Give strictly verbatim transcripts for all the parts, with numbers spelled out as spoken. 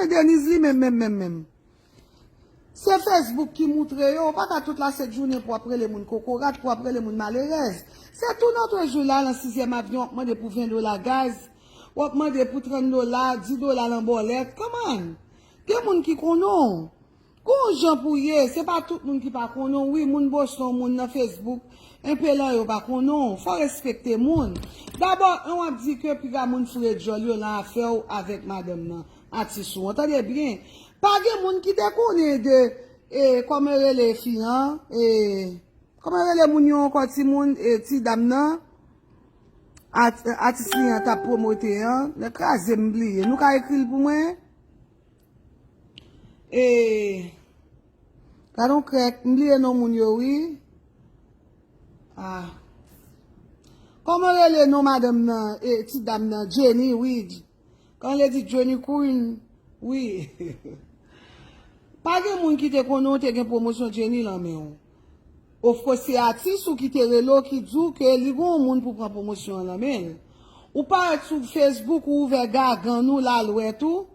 Deniz li menm, menm, menm, menm. Se Facebook ki moutre yo, ou pa ka tout la sent jounen pou w ap rele moun kokorat, pou w ap rele moun malerèz. Se tou nòt jou la, nan sizyèm avyon, w ap mande pou ven dola gaz, w ap mande pou trant dola, dis dola nan bòlèt. Come on! Gen moun ki konnen w. Gon jan pou ye, se pa tout moun ki pa konnen w, wi, moun Boston, moun nan Facebook, enpe lan yo pa konnen w. Fò w respekte moun. Dabò, an w ap di ke piga moun foure djòl yo nan afè w avèk madanm nan, atis ou an. Tande byen, pa gen moun ki te konnen de, e, kòman rele fi an, e, kòman rele moun yo ankò, timoun, e, ti dam nan, at-, atis li an t ap pwomote an, nan kraze m bliye. Nou ka ekri l pou mwen? E, gadon krèk, m bliye non moun yo, wi. Ah. Kòman rele non madanm nan, e, ti dam nan? Jenny, wi. Kòman le di Jenny Queen? Wi. Pa gen moun ki te konnen w te gen pwomosyon Jenny lan men w. Ofko se atis ou ki te rele w ki di w ke li gon moun pou pran pwomosyon an lan men l. Ou parèt sou Facebook, ou ouvè gagann ou, lalwèt ou,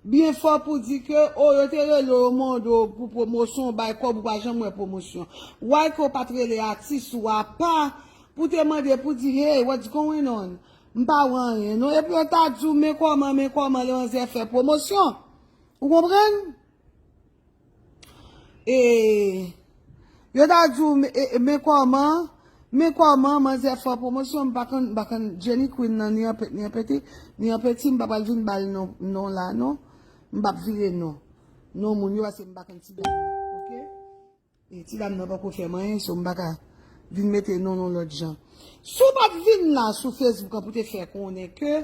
byen fò pou di ke, o, yo te rele w, yo mande w pou pwomosyon, w bay kòb, ou pa janm wè pwomosyon. Why ke w pa t rele atis ou apa pou te mande pou di, hey, what's going on? M pa wè anyen, non. Epi yo ta di w, men kòman, men kòman, lè manzè fè pwomosyon. Ou konprann? E, yo ta di w, e, e, men kòman, men kòman manzè fè pwomosyon, m pa konn, m pa konn Jenny Queen nan, ni an pe-, ni an peti, ni an peti, m pa pral vin ba l non, non la, non. M p ap vire non. Non moun yo, paske m pa konn ti dam nan, oke? E ti dam nan poko fè m anyen, so m pa ka vin mete non, non lòt jan. Si w pa t vin la sou Facebook an pou te fè konnen ke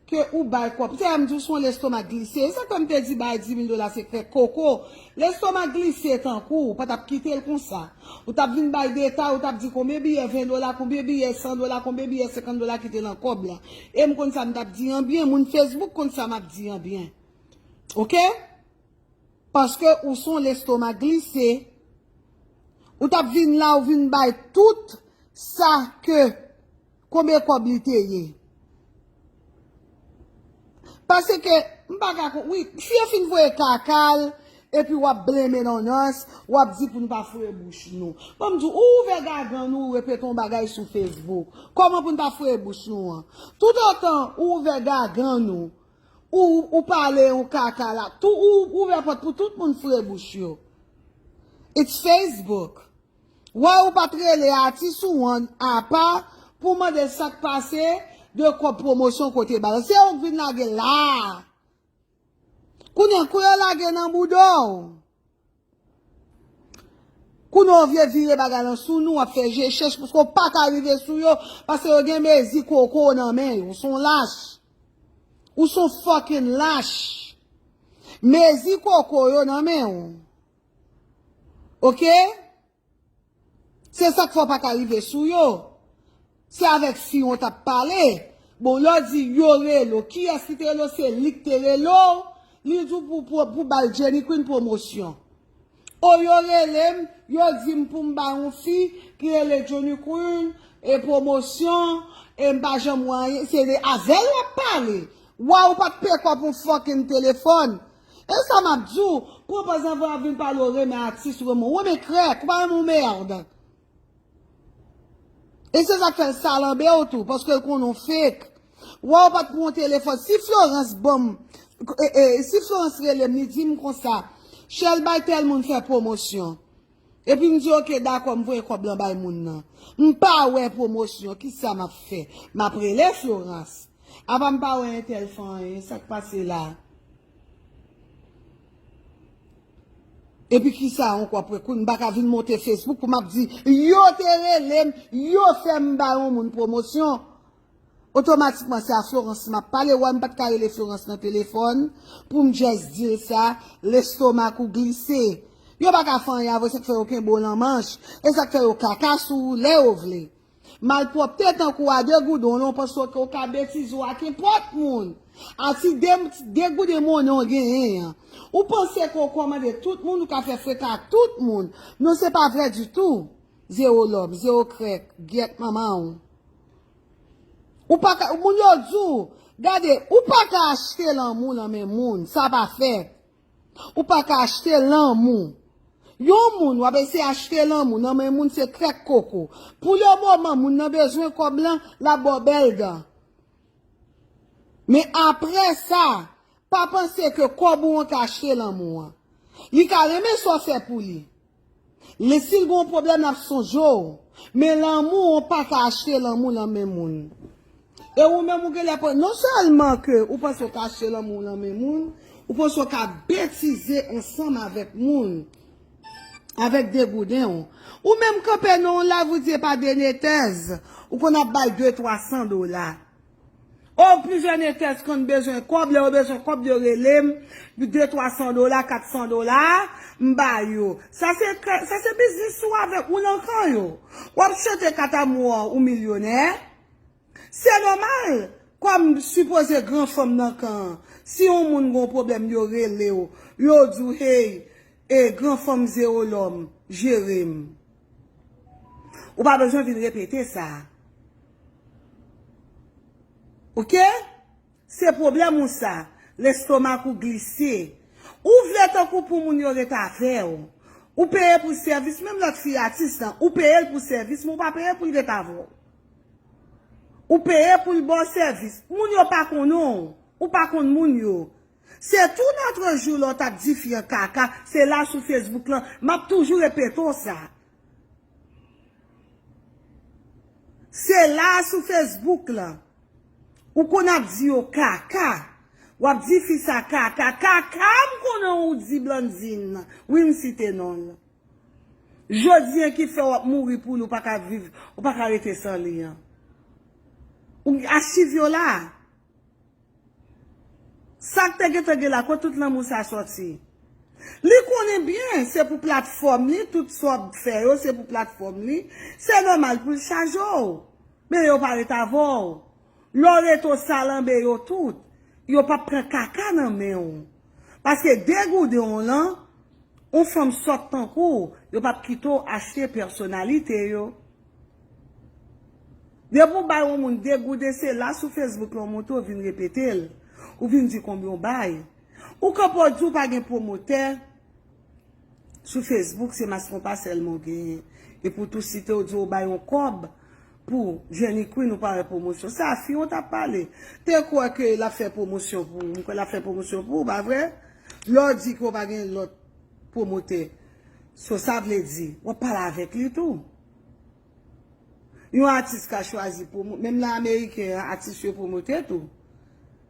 ke ou bay kòb. Se sa m di w, se yon lestomak glise. E sa k fè m te di bay dis mil dola se krèk koko. Lestomak glise tankou w, ou pa t ap kite l konsa. Ou t ap vin bay detay, ou t ap di konbyen biyè ven dola, konbyen biyè san dola, konbyen biyè senkant dola ki te nan kòb la. E m konn sa m t ap di an byen, moun Facebook konn sa m ap di an byen. Oke? Paske ou se yon lestomak glise. Ou t ap vin la, ou vin bay tout sa ke konbyen kòb li te ye. Paske, m pa ka kon-, wi, fi an fin voye kaka l, epi w ap blame Nonòs, w ap di pou n pa foure bouch nou. Ban m di w, ou ouvè gagann ou, ou repete yon bagay sou Facebook. Kòman pou n pa foure bouch nou an? Toutotan ou ouvè gagann ou, ou, ou pale yon kaka la, tou, ou, ou ouvè pòt pou tout moun foure bouch yo. It's Facebook. Why ou pa t rele atis ou an apa pou mande l sa k pase de kòb pwomosyon kote ba l? Se ou k vin lage la. Kounye a, kou yo lage nan bouda w. Kounye a, w vle vire bagay lan sou nou, w ap fè je chèch, paske w pa ka rive sou yo, paske yo gen mezi koko nan men yo. Ou se yon lach. Ou se yon fucking lach. Mezi koko yo nan men w. Oke? Se sa k fè w pa ka rive sou yo. Se avèk fi w t ap pale. Bon, lè w di yo rele w, kiyès ki te rele w? Se li k te rele w. Li di w pou, pou, pou bay Jenny Queen pwomosyon. O, yo rele m, yo di m pou m bay yon fi ki rele Jenny Queen, e pwomosyon, e m pa janm wè anyen. Se de avè l w ap pale. Why ou pa t pekòp yon fucking telefòn? E sa m ap di w, pran pòz anvan w ap vin pale w renmen atis, ou renmen, ou renmen krèk, ou pa renmen yon mèd. E se sa k fè l salanbe w tou, paske l konnen w fake. Why ou pa t pran yon telefòn? Si Florence ban m, e, e, si Florence rele m, li di m konsa, Shell bay tèl moun fè pwomosyon. Epi m di, oke, dakò, m voye kòb lan bay moun nan. M pa wè pwomosyon, kisa m ap fè? M ap rele Florence. Apa m pa wè entèl fè anyen, sa k pase la? Epi kisa ankò, apre kou, m pa ka vin monte Facebook pou m ap di, yo te rele m, yo fè m bay yon moun pwomosyon. Otomatikman, se a Florence m ap pale. Why m pa t ka rele Florence nan telefòn pou m just di l sa, lestomak ou glise. Yo pa ka fè anyen avè w, se k fè yo kenbe w lan manch. E sa k fè yo kaka sou ou lè yo vle. Malpwòpte tankou a degouden w lan, w panse w ka betize w ak nenpòt moun. A ti de-, degouden monnen w genyen an. Ou panse ke w kòmande tout moun, ou ka fè frekan ak tout moun. Non, se pa vrè ditou. Zewo lòm, zewo krèk, gyèt manman w. Ou pa ka, moun yo di w, Gade, ou pa ka achte lanmou nan men moun, sa pa fèt. Ou pa ka achte lanmou. Yon moun, w ap eseye achte lanmou nan men moun, se krèk koko. Pou le moman, moun nan bezwen kòb lan, l ap ba w bèl dan. Men apre sa, pa panse ke kòb ou an ka achte lanmou an. Li ka renmen sa w fè pou li. Li, si l gen yon pwoblèm, l ap sonje w. Men lanmou, ou pa ka achte lanmou nan men moun. E ou menm, ou genlè pa, non sèlman ke ou panse ou ka achte lanmou nan men moun, ou panse ou ka betize ansanm avèk moun, avèk degouden w. Ou menm kanpe nan yon live, ou di e pa de netèz, ou konn ap bay de, twa san dola. O, plizyè netèz konn bezwen kòb, lè yo bezwen kòb, yo rele m, de, twa san dola, kat san dola, m ba yo. Sa se, sa se biznis ou avèk ou nan kan yo. W ap chante kat amou an, ou milyonè. Se nòmal, kòm sipoze gran fanm nan kan an, si yon moun gen yon pwoblèm, yo rele w, yo di w, hey, e gran fanm zewo lòm, jere m. Ou pa bezwen vin repete sa. Oke? Se pwoblèm ou sa. Lestomak ou glise. Ou vle tankou pou moun yo ret avè w. Ou peye pou sèvis, menm lòt fi atis lan, ou peye l pou sèvis, men ou pa peye pou l ret avè w. Ou peye pou l ba w sèvis. Moun yo pa konnen w. Ou pa konn moun yo. Se tou nòt jou lè w t ap di fi an kaka, se la sou Facebook lan, m ap toujou repete w sa. Se la sou Facebook lan. Ou konn ap di yo kaka. W ap di fi sa kaka. Kaka, m konnen ou di Blandine. Wi, m site non l. Jodi an ki fè w ap mouri pou li, ou pa ka viv, ou pa ka rete san li an. Ou, achiv yo la. Sa k te gentan gen la, kot tout lanmou sa sòti? Li konnen byen, se pou platfòm li, tout sa w ap fè yo, se pou platfòm li. Se nòmal pou l chaje w. Men yo pa ret avè w. Lè w rete w salanbe yo tout, yo p ap pran kaka nan men w. Paske degouden w lan, yon fanm sòt tankou w, yo p ap kite w achte pèsonalite yo. Depi w bay yon moun degouden, se la sou Facebook lan w monte, w vin repete l. Ou vin di konbyen w bay. Ou kanpe w di w pa gen pwomotè. Sou Facebook, se Maskonpa sèlman w genyen. Epi w tou site, w di w bay yon kòb pou Jenny Queen, ou pa wè pwomosyon. Sa, fi w t ap pale. Te kwè ke l ap fè pwomosyon pou ou. M kwè l ap fè pwomosyon pou ou, pa vre? Lè w di ke w pa gen lòt pwomotè. So, sa vle di, w ap pale avèk li tou. Yon atis ka chwazi pwomo-, menm nan Ameriken an, atis yo pwomote tou.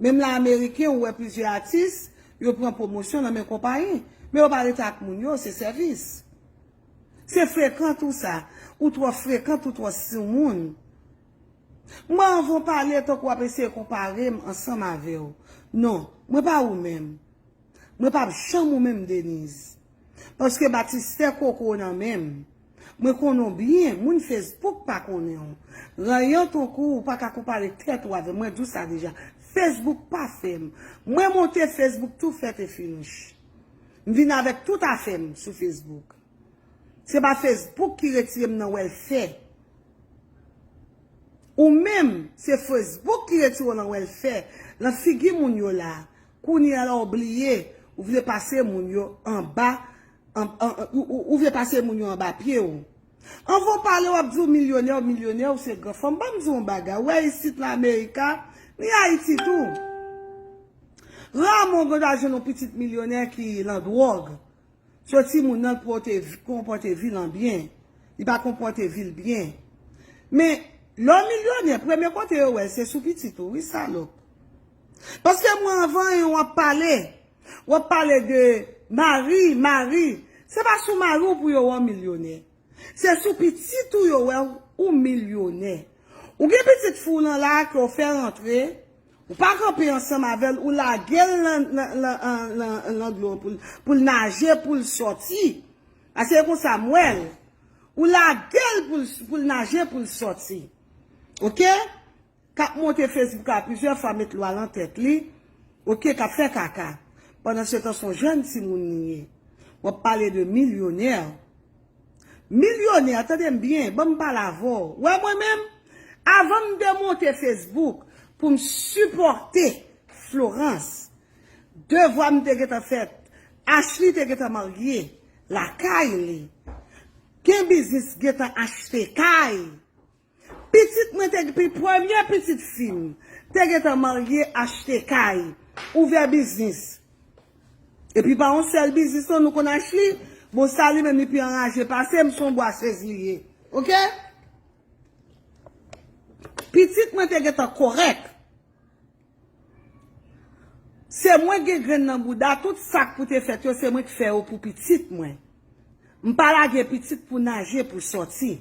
Menm nan Ameriken, ou wè plizyè atis, yo pran pwomosyon nan men konpayi. Men yo pa rete ak moun yo, se sèvis. Se frekan tou sa. Ou twò frekan, ou twò soumoun. Mwen, anvan w pale, tankou w ap eseye konpare m ansanm avè w. Non, mwen pa ou menm. Mwen p ap janm ou menm, Denise. Paske batistè koko w nan men m. Mwen konnen w byen, moun Facebook pa konnen w. Rayan tankou w pa ka konpare tèt ou avè m. Mwen di w sa deja. Facebook pa fè m. Mwen monte Facebook tou fèt e finish. M vin avèk tout afè m sou Facebook. Se pa Facebook ki retire m nan wèlfè. Ou menm, se Facebook ki retire w nan wèlfè, nan figi moun yo la. Kounye a la w bliye, ou vle pase moun yo anba, an, an, ou, ou, ou vle pase moun yo anba pye w. Anvan w pale, w ap di w milyonè, w milyonè, ou se gran fanm. Ban m di w yon bagay, ou wè isit la Amerika, ni Ayiti tou. Raman w gen dwa jwenn yon pitit milyonè ki lan dwòg. Se timoun nan l pòte, konpòte vi l an byen. Li pa konpòte vi l byen. Men, lè w milyonè, premye kote yo wè l, se sou pitit ou, wi, salòp. Paske mwen, anvan anyen, w ap pale. W ap pale de mari, mari. Se pa sou mari w pou yo wè w milyonè. Se sou pitit ou yo wè w, ou milyonè. Ou gen pitit fi w lan la ke w fè rantre, ou pa kanpe ansanm avè l, ou lage l nan, nan, nan, nan, nan, nan dlo an pou l, pou l naje, pou l sòti. Paske se konsa m wè l. Ou lage l pou l, pou l naje, pou l sòti. Oke? K ap monte Facebook la plizyè fwa, met lwa lan tèt li, oke, k ap fè kaka. Pandansetan, se yon jèn timoun li ye. W ap pale de milyonè. Milyonè, tande m byen, ban m pale avè w. Wè mwen menm, avan m te monte Facebook, pou m sipòte Florence. Devwa m te gentan fèt. Ashley te gentan marye lakay li. Gen biznis gentan achte kay. Pitit mwen te, pi premye pitit fi m te gentan marye, achte kay, ouvè biznis. Epi pa yon sèl biznis non, nou konn Ashley. Bon, sa li menm li pi anraje pase m, se yon bwasez li ye. Oke? Pitit mwen te gentan kòrèk. Se mwen gen grenn nan bouda, tout sa k pou te fèt yo, se mwen k fè yo pou pitit mwen. M pa lage pitit pou naje, pou sòti.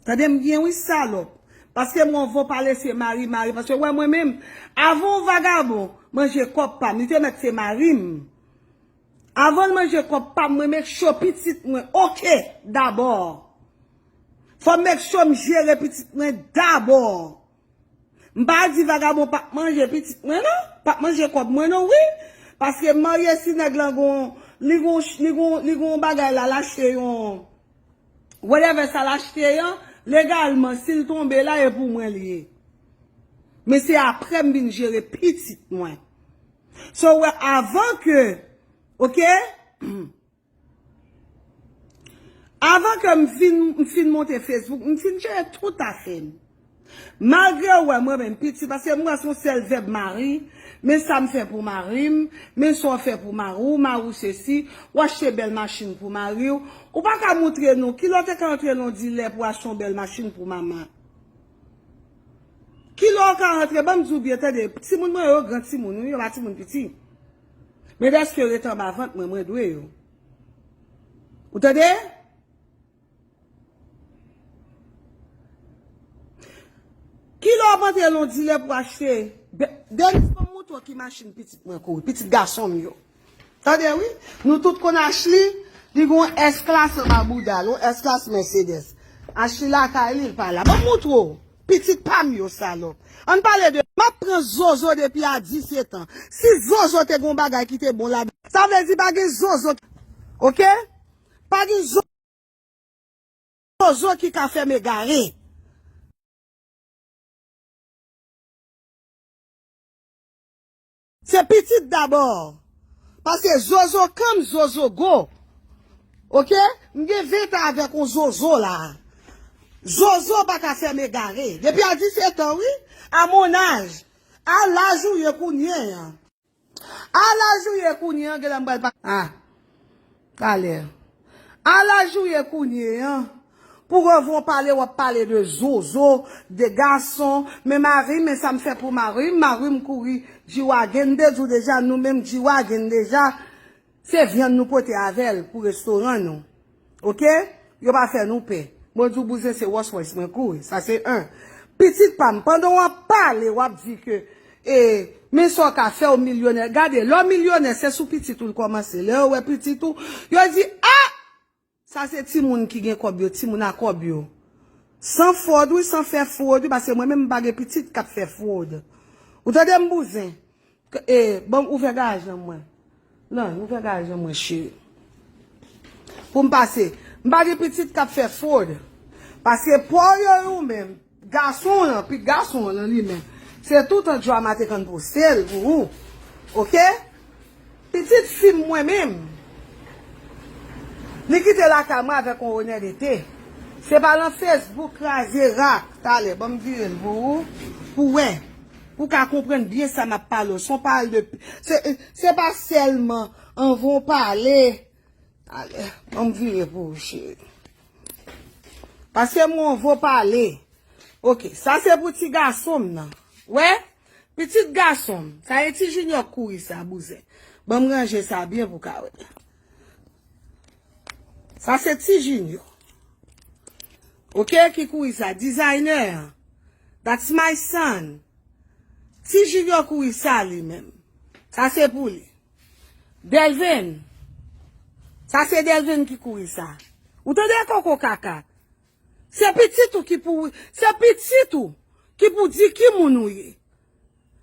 Tande m byen wi, salòp. Paske m wè w pale se mari, mari. Paske w wè mwen menm, avan yon vagabon manje kòb pa m, li te mèt se mari m. Avan l manje kòb pa m, mwen make sure pitit mwen oke dabò. Fò m make sure m jere pitit mwen dabò. M pa di vagabon p ap manje pitit mwen non, p ap manje kòb mwen non, wi. Paske m marye si nèg lan gon, li gon, li gon, li gon bagay la, l achte yon whatever sa l achte an, legalman, si l tonbe la, e pou mwen li ye. Men se apre m vin jere pitit mwen. So, w wè, avan ke, oke? Avan ke m fin, m fin monte Facebook, m fin jere tout afè m. Malgre w wè mwen menm piti, paske m wè se yon sèl vèb mari, men sa m fè pou mari m, men sa w fè pou mari w, mari w sesi, w achte bèl machin pou mari w. Ou pa ka moutre nou, kilè w te ka antre nan yon dilè pou achte yon bèl machin pou manman? Kilè w ka antre, ban m di w byen, tande, timoun mwen yo, gran timoun, wi, yo pa timoun piti. Men dèske yo rete anba vant mwen, mwen dwe yo. Ou tande? Kilè w ap antre nan yon dilè pou achte? Be-, Denis, ban m montre w ki machin pitit mwen kouri, pitit gason m yo. Tande, wi. Nou tout konn Ashley, li gon S-Class anba bouda l, yon S-Class Mercedes. Ashley lakay li, l pa la. Ban m montre w. Pitit pa m yo, salòp. Ann pale de, m ap pran zozo depi a disèt an. Si zozo te gon bagay ki te bon la, sa vle di pa gen zozo. Oke? Pa gen zo-, zozo ki ka fè m egare. Se pitit dabò. Paske zozo kanm, zozo go. Oke? M gen ven tan avèk yon zozo la. Zozo pa ka fè m egare. Depi a disèt an, wi. A mon âge. A laj ou ye kounye an. A laj ou ye kounye an, genlè m pral pa. Ah. Talè. A laj ou ye kounye an, pou revon pale, w ap pale de zozo, de gason, men mari m, men sa m fè pou mari m, mari m kouri G-Wagon, m te di w deja, nou menm G-Wagon deja, se vyann nou pote avè l pou restoran nou. Oke? Yo pa fè nou pè. Mwen di w bouzen se Rolls Royce mwen kouri. Sa se en. Pitit pa m, pandan w ap pale, w ap di ke, e, men sa w ka fè w milyonè. Gade, lè w milyonè, se sou pitit ou l kòmanse. Lè yo wè pitit ou, yo di, a! Sa se timoun ki gen kòb yo, timoun a kòb yo. San fwòd, wi, san fè fwòd, wi, paske mwen menm m pa gen pitit k ap fè fwòd. Ou tande m bouzen? K-, e, ban m ouvè garaj lan mwen. Non, ouvè garaj lan mwen, cheri. Pou m pase. M pa gen pitit k ap fè fwòd. Paske pa w yo ou menm, gason w lan, pitit gason w lan li menm. Se toutan drama te konn poste l pou ou. Oke? Pitit fi m mwen menm. Li kite lakay mwen avèk yon onènete. Se pa lan Facebook kraze rak. Talè, ban m vire l pou ou. Pou wè. Pou w ka konprann byen sa m ap pale w. Se yon pawòl de, se, se pa sèlman anvan w pale. Talè, ban m vire pou ou, cheri. Paske m anvan w pale. Oke, sa se pou ti gason m nan. Wè? Pitit gason m. Sa e ti Junior k kouri sa, bouzen. Ban m ranje sa byen pou w ka wè. Sa se ti Junior. Oke, ki kouri sa. Designer an. That's my son. Ti Junior kouri sa li menm. Sa se pou li. Delvin. Sa se Delvin ki kouri sa. Ou tande koko kaka. Se pitit ou ki pou, se pitit ou ki pou di ki moun ou ye.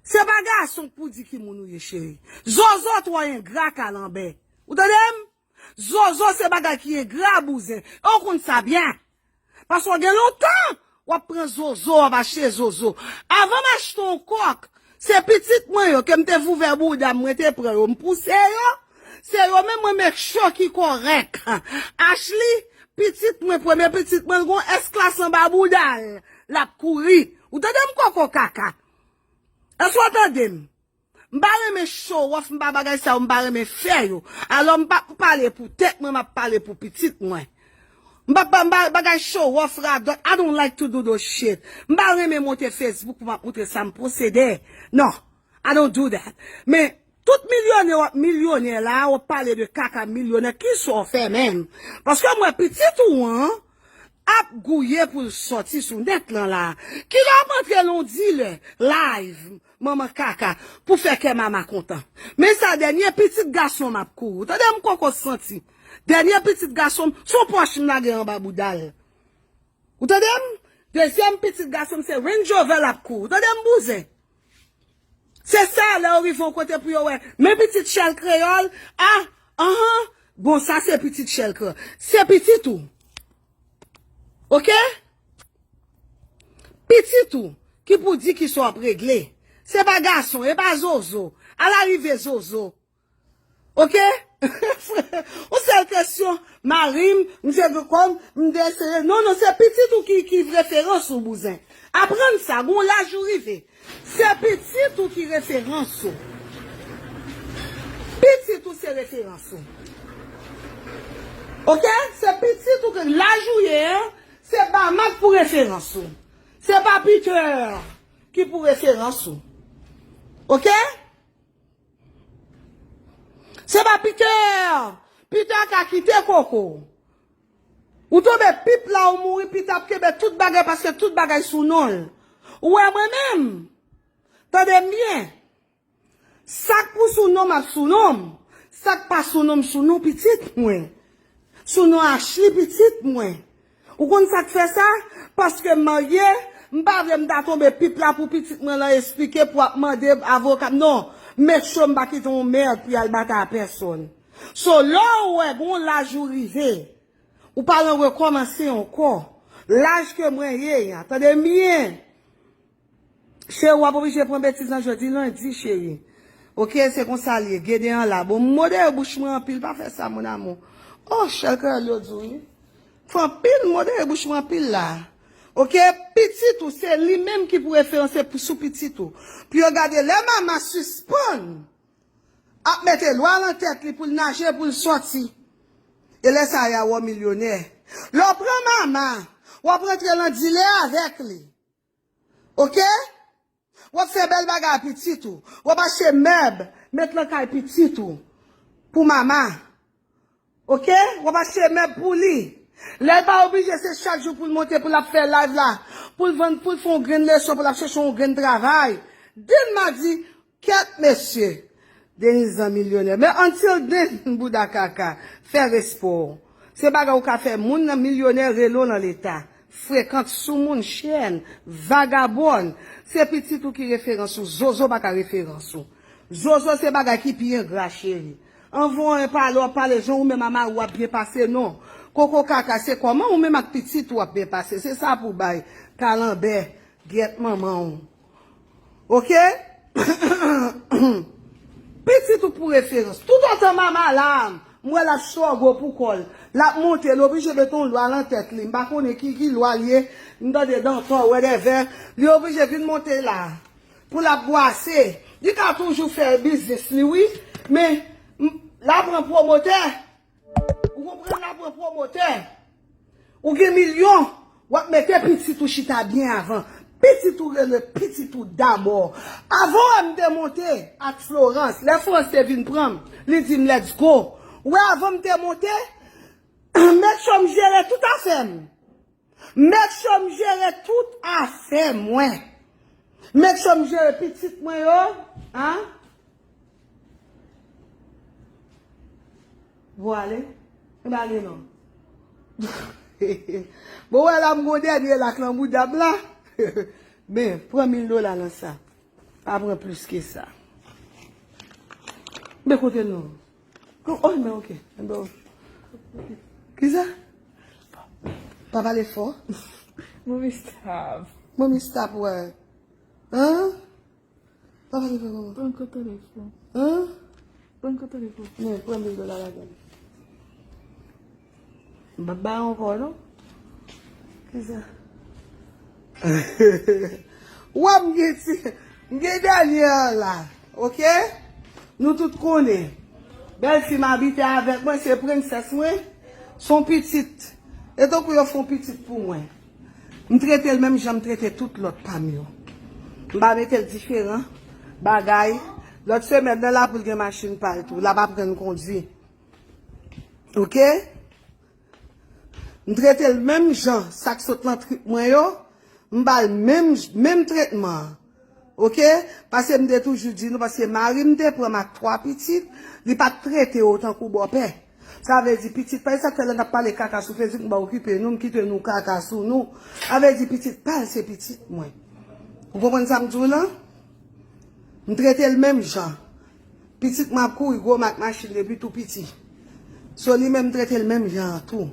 Se pa gason k pou di ki moun ou ye, cheri. Zozo twò engra kalanbè. Ou tande m? Zozo se bagay ki engra bouzen. E w konn sa byen. Paske w gen lontan W ap pran zozo, w ap achte zozo. Avan m achte yon kòk, se pitit mwen yo ke m te vouvè bouda m, mwen te pran yo, m pouse yo. Se yo menm mwen make sure ki kòrèk. Ashley, pitit mwen, premye pitit mwen, l gon S-Class anba bouda l, l ap kouri. Ou tande m koko kaka? Èske w tande m? M pa renmen show off, m pa bagay sa yo, m pa renmen fè yo. Alò, m pa pou pale pou tèt mwen, m ap pale pou pitit mwen. M pa, pa, m pa bagay show off, radòt. I don't like to do those shit. M pa renmen monte Facebook pou m ap montre sa m posede. Non, I don't do that. Men, tout milyonè w ap milyonè la, w ap pale de kaka milyonè. Kisa w fè menm? Paske m wè pitit ou an ap gouye pou l sòti sou nèt lan la. Kilè w ap antre nan yon dilè live, manman kaka, pou fè kè mama kontan? Men sa, dènye pitit gason m ap kouri. Ou tande m koko santi? Dènye pitit gason m, se yon pòch m lage anba bouda l. Ou tande m? Dezyèm pitit gason m, se Range Rover l ap kouri. Ou tande m, bouzen? Se sa, lè yo rive yon kote pou yo wè. Men pitit Shell Kreyòl, ah, anhan, bon, sa se pitit Shell Kreyòl. Se pitit ou. Oke? Pitit ou ki pou di kisa w ap regle. Se pa gason, e pa zozo. Alarive zozo. Oke? Yon sèl kesyon, mari m, misye gen kòb, m te eseye. Non, non, se pitit ou ki, ki referans ou, bouzen. Aprann sa, gon laj ou rive. Se pitit ou ki referans ou. Pitit ou se referans ou. Oke? Se pitit ou ke laj ou ye, se pa Mak pou referans ou. Se pa Peter ki pou referans ou. Oke? Se pa Peter. Peter ka kite koko. Ou tonbe pip la, ou mouri, Peter ap kenbe tout bagay paske tout bagay sou non l. Ou wè mwen menm? Tande m byen. Sa k pou sou non m ap sou non m. Sa k pa sou non m sou non pitit mwen. Sou non Ashley pitit mwen. Ou konn sa k fè sa? Paske m marye, m pa vle m ta tonbe pip la pou pitit mwen lan esplike pou ap mande avoka m. Non, make sure m pa kite yon mèd pou y al batay a pèsonn. So, lè w wè gon laj ou rive, ou pa nan rekòmanse ankò. Laj ke mwen ye a, tande m byen. Cheri, w ap oblije pran betiz lan jodi lendi, cheri. Oke, se konsa l ye. Gede an la. Bon, m modere bouch mwen anpil, pa fè sa, mon amour. Oh, Shell Kreyòl yo di w, wi. Fè anpil, modere bouch mwen anpil la. Oke, pitit ou, se li menm ki pou referanse pou sou pitit ou. Pou yo gade, lè mama sispann ap mete lwa lan tèt li pou l naje, pou l sòti. E lè sa a, y a wè w milyonè. Lè w pran mama, w ap rantre lan dilè avèk li. Oke? W ap fè bèl bagay a pitit ou. W ap achte mèb, met lan kay pitit ou. Pou mama. Oke? W ap achte mèb pou li. Lè l pa oblije, se chak jou pou l monte, pou l ap fè live la. Pou l vann, pou l fè yon grenn leson, pou l ap chèche yon grenn travay. Di l m a di, kèt mesye. Denizan milyonè. Men until then, bouda kaka, fè respè w. Se bagay ou ka fè moun nan milyonè, rele w nan leta. Frekant soumoun, chèn, vagabòn. Se pitit ou ki referans ou. Zozo pa ka referans ou. Zozo se bagay ki pi engra, cheri. Anvan w pale, w ap pale jan ou menm a mari w ap byen pase, non. Koko kaka, se kòman ou menm ak pitit ou ap byen pase. Se sa pou bay. Kalanbè, gyèt manman w. Oke? Pitit ou pou referans. Toutotan mama la, m wè l ap struggle pou kò l. L ap monte, l oblije mete yon lwa lan tèt li. M pa konnen ki, ki lwa l ye. M tande dantò, whatever. Li oblije vin monte la. Pou l ap bwase. Li ka toujou fè biznis li, wi. Men, m, l ap pran pwomotè. Ou konprann, l ap pran pwomotè. Ou gen milyon, w ap mete pitit ou chita byen avan. Pitit ou rele pitit ou dabò. Avan w wè m te monte ak Florence, lè Florence te vin pran m, li di m, "Let's go." Ou wè, avan m te monte, make sure m jere tout afè m. Make sure m jere tout afè mwen. Make sure m jere pitit mwen yo, an? Bon, ale. M ale non. Bon, wè la, m gon dènye lak lan bouda m la. Men, pran mil dola nan sa. Pa pran plis ke sa. Men kote l non? Oh, men oke. Kisa? Pa pale fò. Mommy, stop. Mommy, stop what? Hein? Pa pale fò, manman. Pran kote li fò. Hein? Pran kote li fò. Men, pran mil dola ladan l. M p ap bay ankò, non. Kisa? W ap gen ti, m gen dènye an la, oke? Nou tout konnen. Bèlfi m abite avèk mwen, se prensès mwen. Se yon pitit. E tankou yo fè yon pitit pou mwen. M trete l menm jan m trete tout lòt pa m yo. M pa mete l diferan. Bagay. Lòt semèn nan, l ap gen machin pa l tou. L ap aprann kondwi. Oke? M trete l menm jan sa k sot nan trip mwen yo, m ba l menm, menm tretman an. Oke? Paske m te toujou di nou, paske mari m te pran m ak twa pitit, li pa t trete yo tankou bòpè. Sa vle di pitit pa, e sa k fè lè n ap pale kaka sou Facebook, m pa okipe nou, m kite nou kaka sou nou. Sa vle di pitit pa l se pitit mwen. Ou konprann sa m di w lan? M trete l menm jan. Pitit mwen ap kouri gwo mak machin depi tou piti. So li menm m trete l menm jan an tou.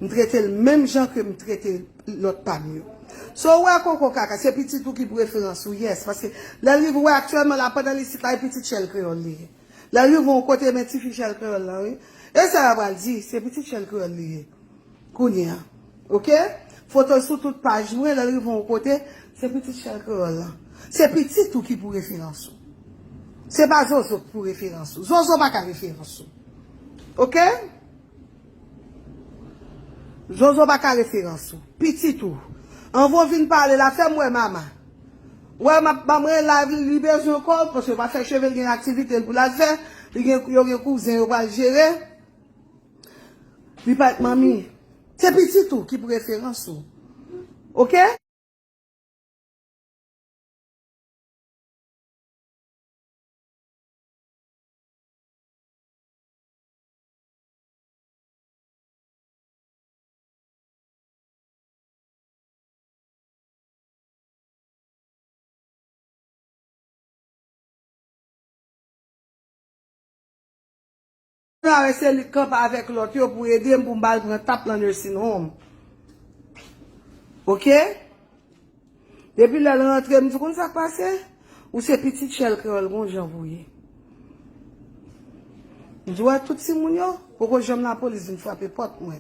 M trete l menm jan ke m trete lòt pa m yo. So ou wè koko kaka, se pitit ou ki pou referans ou, yes. Paske lè l rive, ou wè aktyèlman la, pandan l isit la, e pitit Chèl Kreyòl li ye. Lè l rive yon kote, men tifi Chèl Kreyòl lan, wi. E sa y ap pral di, se pitit Chèl Kreyòl li ye. Kounye a. Oke? Foto l sou tout paj mwen, lè l rive yon kote, se pitit Chèl Kreyòl lan. Se pitit ou ki pou referans ou. Se pa Zozo ki pou referans ou. Zozo pa ka referans ou. Oke? Zozo pa ka referans ou. Pitit ou. Anvan w vin pale la, fè m wè mama. Wè, m ap, ban mwen live, li bezwen kòb, paske yo pa fè cheve, l gen aktivite l pou l al fè. Li gen, yo gen kouzen, yo pral jere. Li pa t manmi. Se pitit ou ki pou referans ou. Oke? Travèse li kanpe avèk lòt yo pou ede m, pou m ba l pran tap nan nursing home. Oke? Depi lè l rantre, m di, konn sa k pase? Ou se pitit Chèl Kreyòl, gon jan pou ye. M di, wè, tout timoun yo, poko janm lapolis vin frape pòt mwen.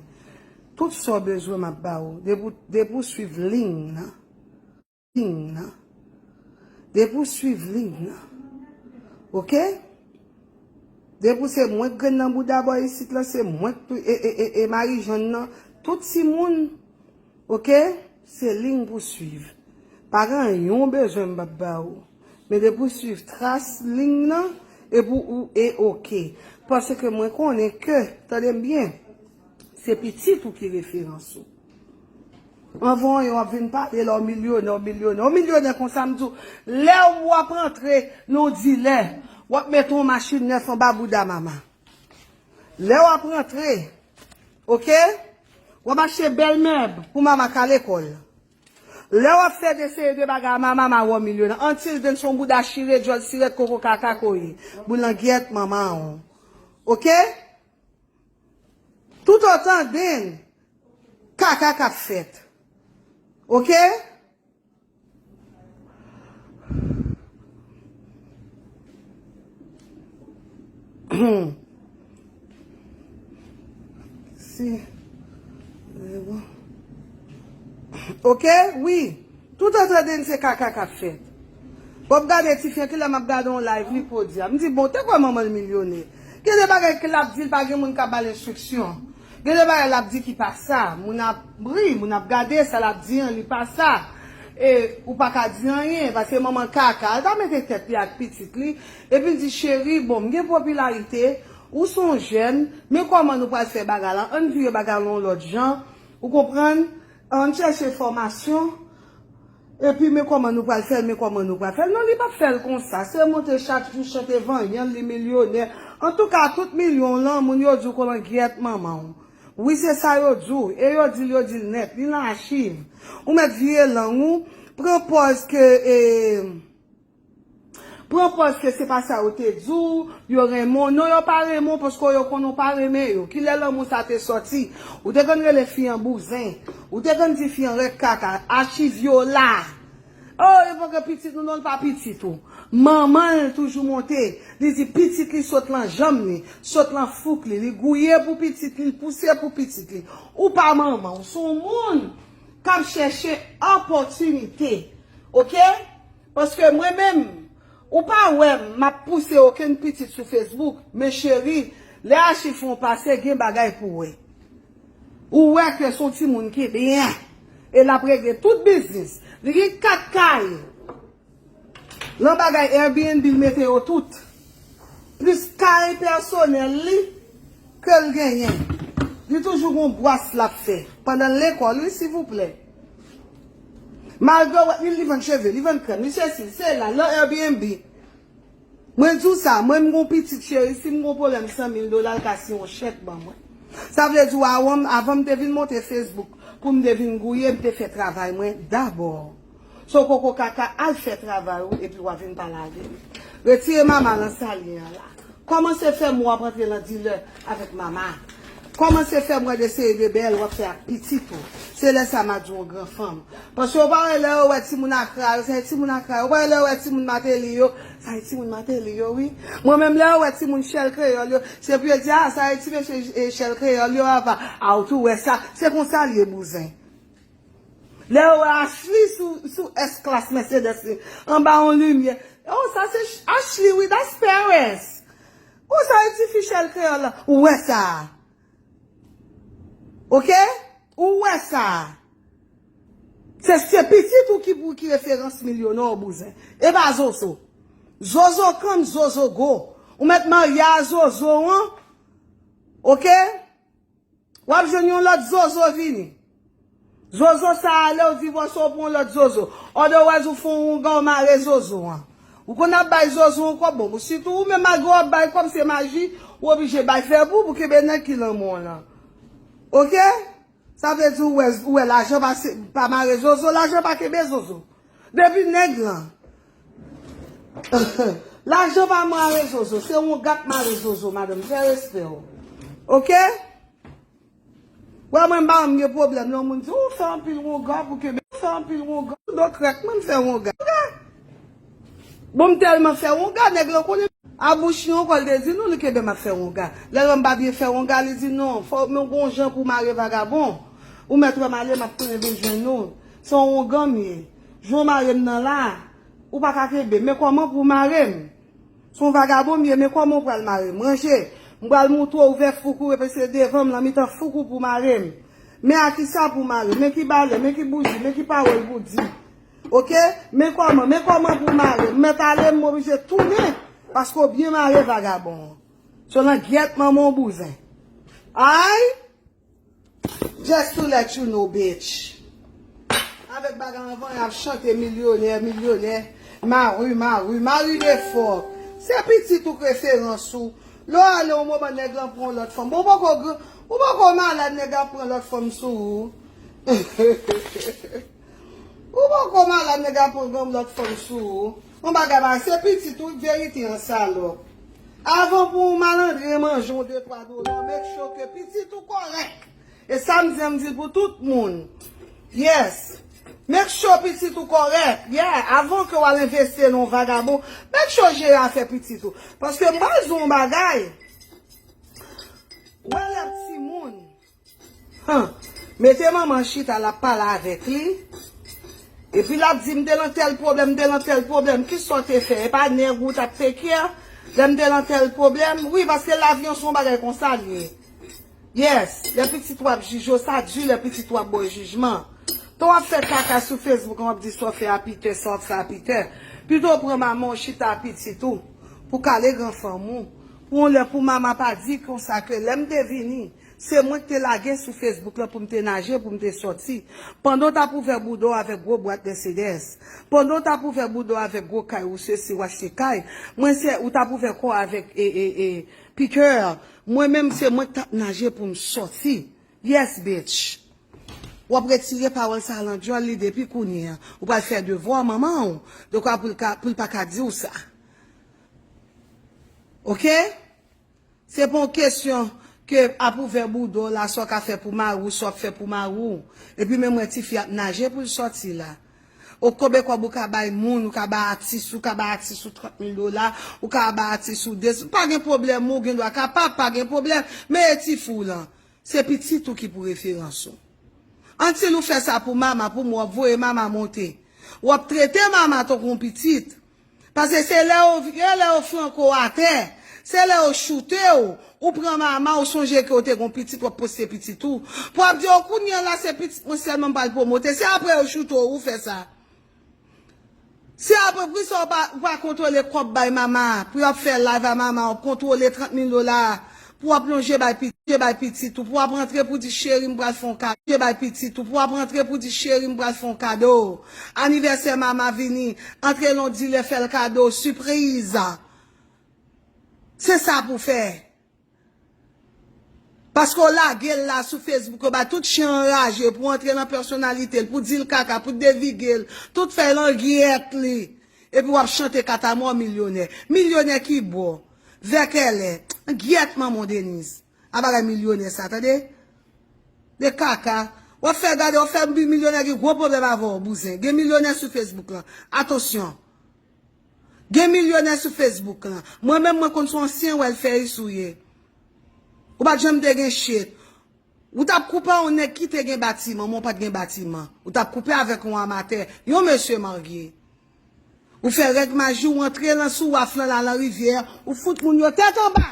Tout sa w bezwen, m ap ba ou. Depi w, depi w swiv liy nan. Liy nan. Depi w swiv liy nan. Oke? Depi w se mwen k grenn nan bouda bò isit la, se mwen k tou, e, e, e, e Marijàn nan. Tout timoun, oke? Se liy pou swiv. Pa gen anyen w bezwen m p ap ba ou. Men depi w swiv tras liy nan, epi ou e oke. Paske mwen konnen ke, tande m byen, se pitit ou ki referans ou. Anvan yon w ap vin pale la, w milyonè, w milyonè. W milyonè konsa, m di w, lè w ap rantre nan yon dilè, w ap mete yon machin nèf anba bouda mama. Lè w ap rantre, oke? W ap achte bèl mèb pou mama ka lekòl. Lè w ap fè de seri de bagay, mama, mama wè w milyonè. Until then, se yon bouda chire, djòl sirèt, koko kaka koye. Boulangyèt, manman w. Oke? Toutotan then, kaka k ap fèt. Oke? Si. Oke, wi. Toutotan then se kaka k ap fèt. Bon, m gade tifi an, kilè m ap gade yon live li podi a. M di, bon, te kwè manman l milyonè. Gen de bagay ke l ap di, l pa gen moun k ap ba l enstriksyon. Gen de bagay l ap di ki pa sa. Moun ap ri, moun ap gade sa l ap di an, li pa sa. E ou pa ka di anyen, paske manman kaka, l ta mete tèt li ak pitit li. Epi l di, cheri, bon, m gen popilarite, ou se yon jèn, men kòman nou pral fè bagay la? Ann vire bagay la yon lòt jan. Ou konprann? Ann chèche fòmasyon. Epi, men kòman nou pral fè l, men kòman nou pral fè l. Non, li p ap fè l konsa. Se monte chak jou, chante vanyan, li milyonè. Antouka, tout milyon lan, moun yo di w kolangyèt manman w. Wi, se sa yo di w. E yo di l, yo di l nèt. Li nan achiv. Ou mèt vire lang ou, pran pòz ke, e, Pran pòz ke se pa sa yo te di w, yo renmen w. Non, yo pa renmen w paske yo konnen w pa renmen yo. Kilè lanmou sa te sòti? Ou te konn rele fi an bouzen. Ou te konn di fi an rèd kaka. Achiv yo la. Oh, yo poko pitit ou, non, l pa pitit ou. Manman l toujou monte. Li di pitit li sot lan janm li, sot lan fouk li. Li gouye pou pitit li, li pouse pou pitit li. Ou pa manman, ou se yon moun k ap chèche opòtinite. Oke? Paske mwen menm, ou pa wè m ap pouse okenn pitit sou Facebook, men cheri, lè Achiv fè yon pase, gen bagay pou wè. Ou wè ke se yon timoun ki byen, e l ap regle tout biznis. Li gen kat kay. Lan bagay Airbnb, l mete yo tout. Plis kay pèsonèl li ke l genyen. Li toujou gon bwas l ap fè. Pandan l lekòl, wi, silvouplè. Malgre w wè li, li vann cheve, li vann krèm, li sesi, li sela, lan Airbnb. Mwen di w sa, mwen m gon pitit cheri, si m gon pwoblèm san mil dola, l ka siyen yon chèk ban mwen. Sa vle di w, avan, avan m te vin monte Facebook, pou m te vin gouye, m te fè travay mwen dabò. So koko kaka, al fè travay ou, epi w a vin pale avè m. Retire mama lan sa l ye an la. Kòmanse fè mwen w ap antre lan dilè avèk mama. Kòmanse fè mwen de seri de bèl w ap fè ak pitit ou. Se lè sa m a di w yon gran fanm. Paske w pa wè lè yo wè timoun Akra yo, se timoun Akra yo. W pa wè lè yo wè timoun Mateli yo, sa e timoun Mateli yo, wi. Mwen menm lè yo wè timoun Chèl Kreyòl yo, se pou yo di, a, sa e ti mesye, e, Chèl Kreyòl yo, apa, a, ou tou wè sa. Se konsa l ye, bouzen. Lè yo wè Ashley sou, sou S-Class Mercedes li, anba yon limyè. Oh, sa se Ch-, Ashley, wi, that's Paris. Oh, sa e ti fi Chèl Kreyòl la. Ou wè sa. Oke? Ou wè sa. Se, se pitit ou ki pou ki referans milyonè w bouzen. E pa Zozo. Zozo come, Zozo go. Ou mèt marye a Zozo an. Oke? W ap jwenn yon lòt Zozo vini. Zozo sa a, lè w divòse, w pran yon lòt Zozo. Otherwise, ou fè yon wonga, w mare Zozo an. Ou konn ap bay Zozo yon kòb, bon, sitou ou menm malgre w ap bay kòb, se maji, ou oblije bay fè pou, pou kenbe nèg ki lanmò w lan. Oke? Sa vle di ou wè, ou wè lajan pa se, pa mare Zozo, lajan pa kenbe Zozo. Depi nèg lan. Lajan pa mare Zozo, se wonga k mare Zozo, madanm, fè respè w. Oke? Wè mwen m pa janm gen pwoblèm, non, moun di, ou fè anpil wonga pou kenbe, ou fè anpil wonga. Don krèk, mwen m fè wonga. Bon, m tèlman fè wonga, nèg lan konnen. A bouch li ankò, l te di nou, li kenbe m ap fè wonga. Lè l wè m pa byen fè wonga, li di, non, fò men gon jan pou mare vagabon. Ou mèt wè m ale, m ap tounen vin jwenn ou. Se yon wonga m ye. Jan w mare m nan la, ou pa ka kenbe. Men kòman pou w mare m? Se yon vagabon m ye, men kòman w pral mare m? Ranje, m pral moutre w ouvè fouk ou, epi se devan m, lan mitan fouk ou pou mare m. Men a kisa pou mare m? Men ki balè, men ki bouji, men ki pawòl pou di. Oke? Men kòman, men kòman pou mare m? M mèt ale, m oblije tounen, paske w byen mare vagabon an. Se langyèt manman w bouzen. Ay! Just to let you know, bitch. Avèk bagay anvan, y ap chante milyonè, milyonè. Mari, mari, mari de fòk. Se pitit ou k referans ou. Lè w ale yon moman, nèg lan pran yon lòt fanm. Bon, ou poko gr-, ou poko malad, nèg la pran lòt fanm sou ou. Ou poko malad, nèg la pran yon lòt fanm sou ou. Yon bagay ba, se pitit ou, verite an salòp. Avan pou yon malandren manje yon de twa dola, make sure ke pitit ou kòrèk. E sa m di, m di l pou tout moun. Yes. Make sure pitit ou kòrèk. Yeah. Avan ke w al envesti nan yon vagabon, make sure w jere afè pitit ou. Paske m pral di w yon bagay. Wè lè timoun. Han. Mete manman chita, l ap pale avèk li. Epi l ap di, m te nan tèl pwoblèm, m te nan tèl pwoblèm. Kisa w te fè? E pa nèg ou t ap take care lè m te nan tèl pwoblèm? Wi, paske lavi an se yon bagay konsa l ye. Yes, lè pitit w ap jije w, sa di lè pitit w ap ba w jijman. Tan w ap fè kaka sou Facebook an, w ap di sa w fè a Peter, sa w ap fè a Peter. Pito w pran manman w chita a pitit ou, pou kale gran fanm ou, pou yon lè pou mama pa di konsa ke lè m te vini, se mwen k te lage sou Facebook lan pou m te naje, pou m te sòti. Pandan w t ap ouvè bouda w avèk gwo bwat Mercedes, pandan w t ap ouvè bouda w avèk gwo kay ou sesi, w achte kay, mwen se, ou t ap ouvè kò w avèk, e, e, e, Peter, mwen menm se mwen k t ap naje pou m sòti. Yes, bitch. W ap retire pawòl sa a lan djòl li depi kounye a. Ou pral fè devwa manman w. Dekwa pou l ka, pou l pa ka di w sa. Oke? Se pa yon kesyon ke ap ouvè bouda w la, sa w ka fè pou mari w, sa w ap fè pou mari w. Epi menm wè tifi ap naje pou l sòti la. O konbyen kòb ou ka bay moun, ou ka bay atis, ou ka bay atis ou trant mil dola, ou ka bay atis ou de, pa gen pwoblèm, ou gen dwa kapab, pa gen pwoblèm. Men e tifi w lan, se pitit ou ki pou referans ou. Antil ou fè sa pou mama, pou mwen, w ap voye mama monte. W ap trete mama tankou yon pitit. Paske se lè yo, se lè yo flanke w atè, se lè yo choute w, ou pran mama, ou sonje ke w te gon pitit, w ap poste pitit ou. Pou w ap di, o, kounye a la, se pitit mwen sèlman m pral pwomote. Se apre yo choute w, ou fè sa. Se apre, poukisa w pa, w pa kontwole kòb bay mama, pou y ap fè live a mama, w ap kontwole trant mil dola, pou w ap lonje bay pitit, bay pitit ou, pou w ap rantre pou di, cheri, m pral fè yon kado, bay pitit ou, pou w ap rantre pou di, cheri, m pral fè yon kado. Anivèsè mama vini, antre nan yon dilè, fè l kado, sipriz. Se sa pou fè. Paske w lage l la sou Facebook, yo ba tout chen anraje pou antre nan pèsonalite l, pou di l kaka, pou devige l, tout fè langyèt li. Epi w ap chante katamò milyonè. Milyonè ki bò? Vèkèlè. Gyèt manman w Deniz. A bagay milyonè sa, tande? De kaka. W ap fè gade, w ap fè milyonè gen gwo pwoblèm avè w, bouzen. Gen milyonè sou Facebook lan. Atansyon. Gen milyonè sou Facebook lan. Mwen menm, mwen konn se yon ansyen welfare ou ye. Ou pa t janm te gen shit. Ou t ap koupe a yon nèg ki te gen batiman, mwen w pa t gen batiman. Ou t ap koupe avèk yon amatè, yon mesye marye. Ou fè règ maji, ou antre lan sou waf lan la, lan rivyè, ou fout moun yo tèt anba.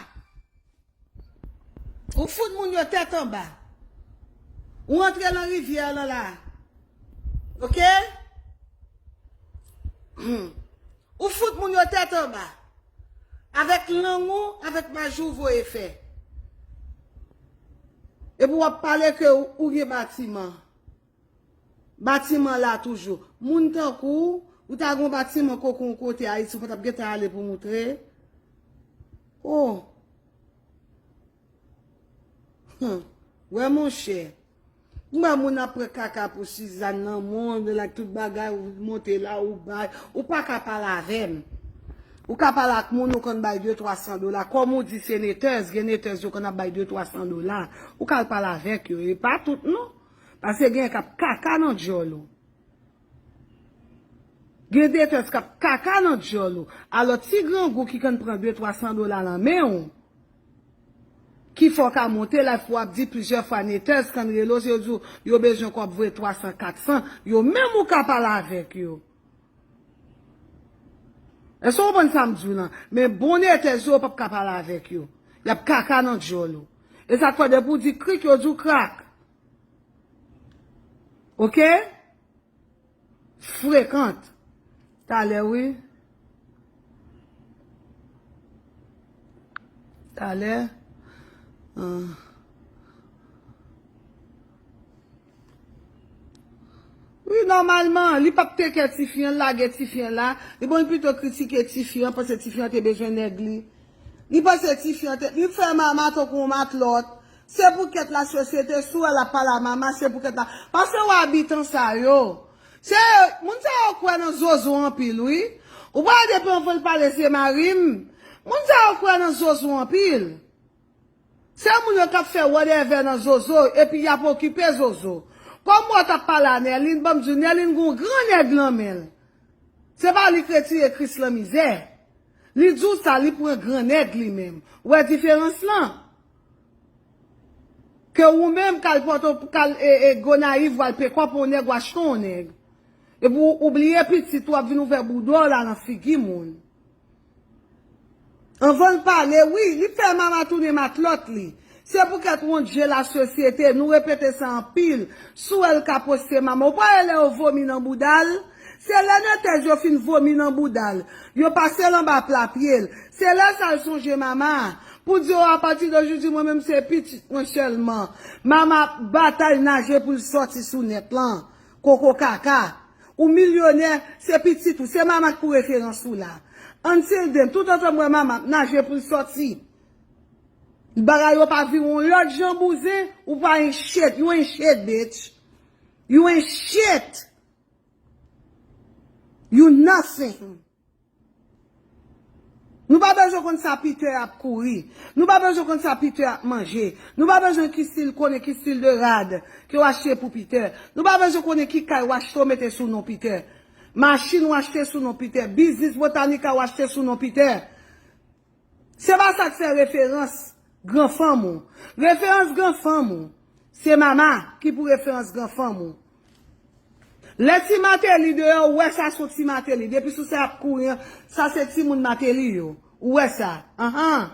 Ou fout moun yo tèt anba. Ou antre lan rivyè lan la. Oke? Ou fout moun yo tèt anba. Avèk lang ou, avèk maji ou voye fè. Epi w ap pale ke ou, ou gen batiman. Batiman la toujou. Moun tankou ou, ou ta gon batiman koko yon kote Ayiti, ou pa t ap gentan ale pou moutre. Oh. Hum. Wè monchè. M wè moun ap pran kaka pou Sizàn nan mond, like tout bagay, ou monte la, ou bay. Ou pa ka pale avè m. Ou ka pale ak moun, ou konn bay de, twa san dola. Kòm ou di se netèz, gen netèz yo konn ap bay de, twa san dola. Ou ka al pale avèk yo. E pa tout non. Paske gen k ap kaka nan djòl ou. Gen netèz k ap kaka nan djòl ou. Alò, ti grangou ki konn pran de, twa san dola nan men w, ki fè w ka monte live pou w ap di plizyè fwa netèz konn rele w, se yo di w yo bezwen kòb vre twa san, kat san, yo menm ou ka pale avèk yo. Èske w konprann sa m di w lan? Men bon netèz yo, w p ap ka pale avèk yo. Y ap kaka nan djòl ou. E sa k fè depi w di krik, yo di w krak. Oke? Frekant. Talè, wi. Talè. Ah. Wi, nòmalman, li p ap teke tifi an, lage tifi an la. Li bon, li pito kritike tifi an, paske tifi an te bezwen nèg li. Li panse tifi an te, li fè mama tankou yon matlòt. Se pou kèt lasosyete, si w wè l ap pale a mama, se pou kèt la. Paske w abitan sa yo. Se, moun sa yo kwè nan zozo anpil, wi. Ou pa wè depi anvan l pale se mari m. Moun sa yo kwè nan zozo anpil. Se moun yo k ap fè whatever nan zozo, epi y ap okipe zozo. Kòm w t ap pale a Nèlin, ban m di w, Nèlin gon gran nèg nan men l. Se pa li k retire Kris lan mizè. Li di w sa, li pran gran nèg li menm. Ou wè diferans lan? Ke ou menm k al pòto, k al e, e, Gonayiv, w al pekòp yon nèg, w achte yon nèg. Epi w, ou bliye pitit ou ap vin ouvè bouda w la nan figi moun. Anvan l pale, wi, li fè mama tounen matlòt li. Se poukèt wondje lasosyete, nou repete sa anpil. Si w wè l ka poste mama, ou pa wè lè yo vomi nan bouda l? Se lè netèz yo fin vomi nan bouda l, yo pase l anba pla pye l. Se lè sa l sonje mama a. Pou di yo, apati de jodi, mwen menm se pitit mwen sèlman. Mama ap batay naje pou l sòti sou nèt lan. Koko kaka. Ou milyonè, se pitit ou, se mama k pou referans ou la. Until then, toutotan m wè mama ap naje pou l sòti. Bagay yo pa vire yon lòt jan bouzen, ou pa yon shit, you ain't shit, bitch. You ain't shit. You nothing. Nou pa bezwen konn sa Peter ap kouri. Nou pa bezwen konn sa Peter ap manje. Nou pa bezwen ki stil, konnen ki stil de rad ke w achte pou Peter. Nou pa bezwen konnen ki kay w achte w mete sou non Peter. Machin w achte sou non Peter. Biznis Botanica w achte sou non Peter. Se pa sa k fè referans gran fanm ou. Referans gran fanm ou, se mama ki pou referans gran fanm ou. Lè ti Mateli deyò, ou wè sa se yon ti Mateli. Depi sou sa y ap kouri an, sa se timoun Mateli yo. Ou wè sa. Anhan.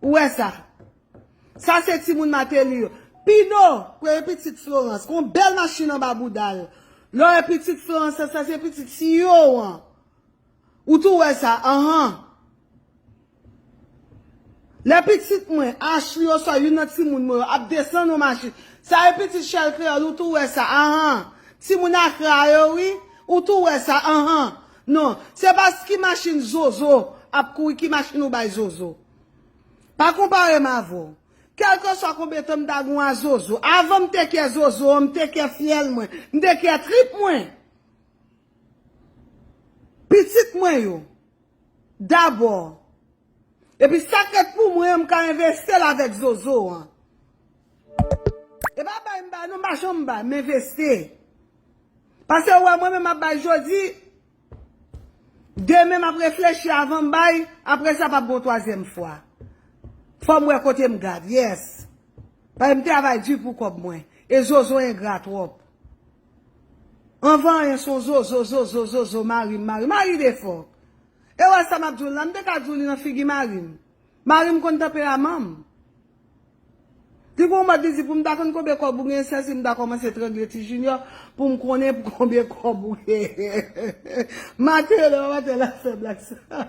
Ou wè sa. Sa se timoun Mateli yo. Pino, premye pitit Florence, gon bèl machin anba bouda l. Lè w wè pitit Florence, sa se pitit C E O an. Ou tou wè sa, anhan. Lè pitit mwen, Ashley oswa youn nan timoun mwen yo ap desann yon machin, sa e pitit Shell Kreyòl, ou tou wè sa, anhan. Timoun Akra yo, wi, ou tou wè sa, anhan. Non, se pa ki machin Zozo ap kouri, ki machin ou bay Zozo. Pa konpare m avè w. Kèlkeswa konbyen tan m ta gen a Zozo, avan m te kè Zozo an, m te kè fyèl mwen, m te kè trip mwen. Pitit mwen yo, dabò. Epi sa k ret pou mwen an, m ka envesti l avèk Zozo an. E pa bay m bay, non, m pa janm bay, m envesti. Paske ou wè, mwen menm m ap bay jodi, demen m ap reflechi avan m bay, apre sa p ap gen yon twazyèm fwa. Fò m wè kote m gad, yes. Paske m travay di pou kòb mwen. E Zozo engra twòp. Anvan anyen se yon Zozo, Zozo, Zozo, mari m, mari m, mari de fòk. E wè sa m ap di w la, m te ka di w li nan figi mari m. Mari m konn tanperaman m. Li gon mòd li di pou m ta konn konbyen kòb ou gen, sèsi m ta kòmanse trangle ti Junior pou m konnen pou konbyen kòb ou gen. Mateli, Mateli ap fè blag sa.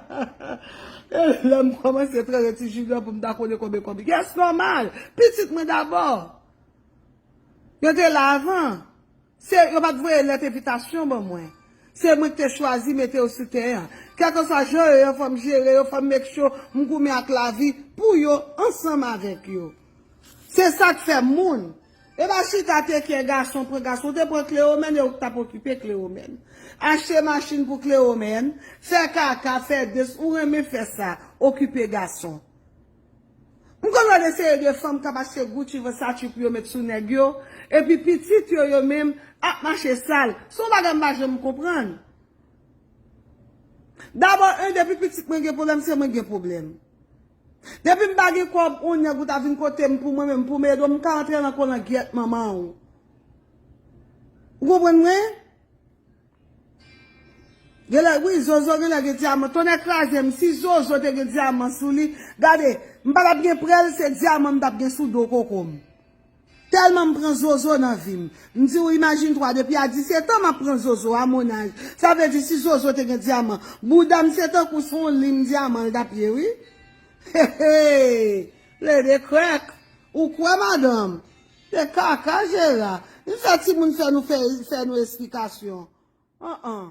E lè m kòmanse trangle ti Junior pou m ta konnen konbyen kòb li gen. Yes, nòmal. Pitit mwen dabò. Yo te la avan. Se, yo pa t voye lèt envitasyon ban mwen. Se mwen ki te chwazi mete yo sou tè an. Kèlkeswa jan yo ye, fò m jere yo, fò m make sure m goumen ak lavi pou yo, ansanm avèk yo. Se sa k fè moun. E pa chita te kè gason pran gason, ou te pran Cléomène, e ou k t ap okipe Cléomène. Achte machin pou Cléomène, fè kaka, fè des, ou renmen fè sa, okipe gason. M konn wè de seri de fanm k ap achte Gucci, Versace pou yo met sou nèg yo, epi pitit yo, yo menm, ap mache sal. Se yon bagay m pa janm konprann. Dabò, en, depi pitit mwen gen pwoblèm, se mwen gen pwoblèm. Depi m pa gen kòb, yon nèg ou ta vin kote m pou mwen menm, pou m ede w, m ka antre nan kolangyèt manman w. Ou konprann mwen? Genlè, wi, Zozo genlè gen dyaman. Tonnè kraze m, si Zozo te gen dyaman sou li, gade, m pa t ap gen prèl, se dyaman m t ap gen sou do koko m. Tèlman m pran Zozo nan vi m. M di w, imajine twa, depi a disèt an, m ap pran Zozo a mon âge. Sa vle di, si Zozo te gen dyaman, bouda m se tankou se yon lim dyaman l t ap ye, wi. Hey, hey, lede krèk. Ou kwè, madanm? Se kaka, Jera. Li fè timoun fè nou fè, fè nou esplikasyon. An an.